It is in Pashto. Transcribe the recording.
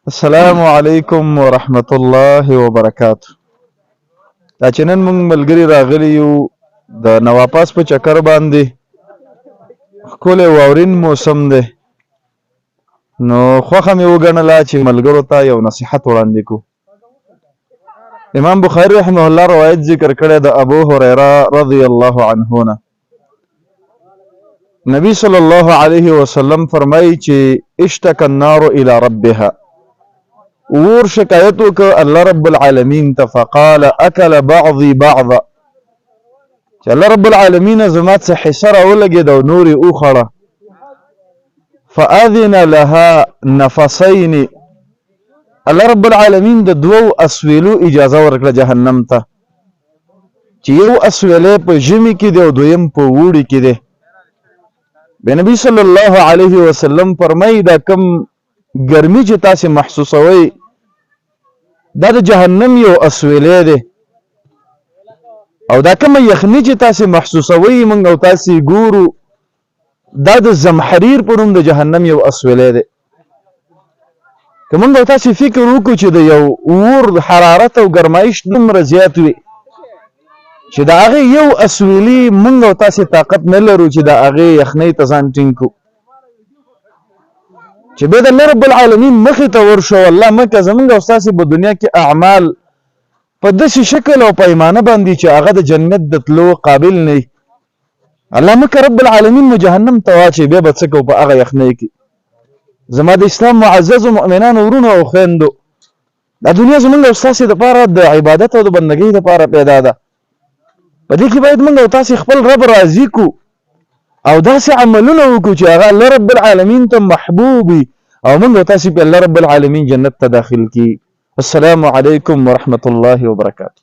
السلام علیکم ورحمت الله وبرکاته. دا چې نن موږ ملګري راغلي یو د نواپاس په چکر باندې، ښکلی واورین موسم دی، نو خوښه مې وګڼله چې ملګرو ته یو نصیحت وړاندې کړو. امام بخاری رحمه الله روایت ذکر کړی د ابو هريره رضی الله عنه نه، نبی صلی الله علیه وسلم فرمایي چې اشتک النار الى ربها، ور شکایت وکړ الله رب العالمین ته، فقال اکل بعضی بعضا، چې الله رب العالمین زما څه حصه راولګېده او نور یې وخوړه. فاذن لها نفسین، الله رب العالمین د دوو اسویلو اجازه ورکړه جهنم ته، چې یو اسویلی په ژمي کې دی او دویم په اوړي کې دی. به نبی صلی الله علیه وسلم فرمایي دا کم ګرمي چې تاسې محسوسوئ دا د جهنم یو اسویلی دی، او دا کومه یخني چې تاسې محسوسوئ موږ او تاسې ګورو دا د زمحریر په نوم د جهنم یو اسویلی دی. که موږ او تاسې فکر وکړو چې د یو اور حرارت او ګرمایش دومره زیات وي چې د هغې یو اسویلی موږ او تاسې طاقت نه لرو چې د هغې یخنۍ ته ځان ټینګ کړو، چې بیا د الله رب العالمین مخې ته ورشو، الله مکه زموږ او ستاسې په دنیا کې اعمال په داسې شکل او پیمانه باندې چې هغه د جنت د تلو قابل نه وي، الله مکه رب العالمین مو جهنم ته واچوي، بیا به څه کوو په هغه یخنۍ کې؟ زما د اسلام معززو مؤمنانو وروڼو او خویندو، دا دنیا زمونږ او ستاسې دپاره د عبادت او د بندګۍ دپاره پیدا ده. په دې کې باید موږ او تاسې خپل رب راضي کړو او داسې عملونه وکړو چې هغه الله رب العالمین ته محبوب وي او موږ او تاسې په الله رب العالمین جنت ته داخل کړي. السلام علیکم ورحمت الله وبرکاته.